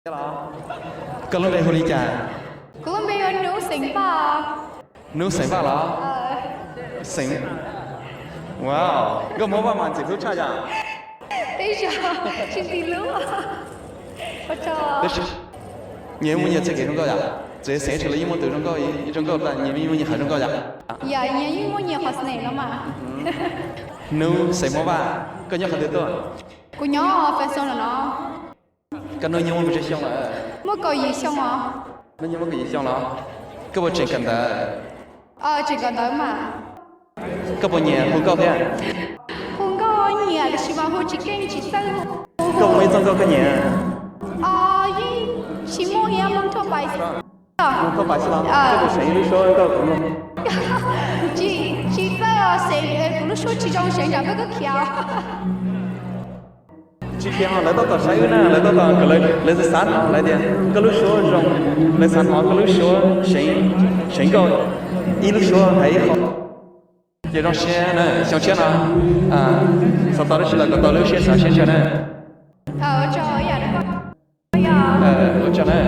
Koj lub npe hu li cas? Kuv lub npe hu Nub Xeem Vaj. Nub Xeem Vaj los? Xeem, wow, nkauj Hmoob Vaj mas ntxim hlub tshaj yom. Tej zaum tsis ntxim hlub. Nyias muaj nyias txoj kev zoo nkauj yom. Txawm xeem tshaj los yeej muaj tus zoo nkauj, zoo nkauj tas, nyias yeej muaj nyias qhov zoo nkauj yom. Yog, nyias yeej muaj nyias qhov xiv neem no mas. Nub Xeem Hmoob Vaj, koj nyob qhov twg tuaj? Kuv nyob Fresno no. Koj hnub nyoog muaj pes tsawg xyoo lawm? Muaj kaum yim xyoo os. Hnub nyoog muaj kaum yim xyoo los? Koj puas tseem kawm ntawv? Tseem kawm ntawv mas. Koj puas nyiam hu nkauj thiab? Hu nkauj nyiam tiam sis mas hu tsis keej tsis txawj. Koj muaj ib txoj nkauj koj nyiam? Yeej tsis muaj, yog Moos Thuaj Pais. Moos Thuaj Pais xwb los? Koj puas seev ib lub suab nkauj kuv mloog? Tsis txawj seev, kuv lub suab tsis zoo seev nram peb koj khiav. Tsis khiav, lawv tab tom saib wb na, lawv tab tom, lawv xav hnov lawv tias koj lub suab zoo, lawv xav hnov koj lub suab seev, seev nkauj, ib lub suab hais ib qho. Ces zoo siab na, xyoo tshiab no xav tau dab tsi los kom tau lub siab xav siab ntshaw na. Ua tsaug na.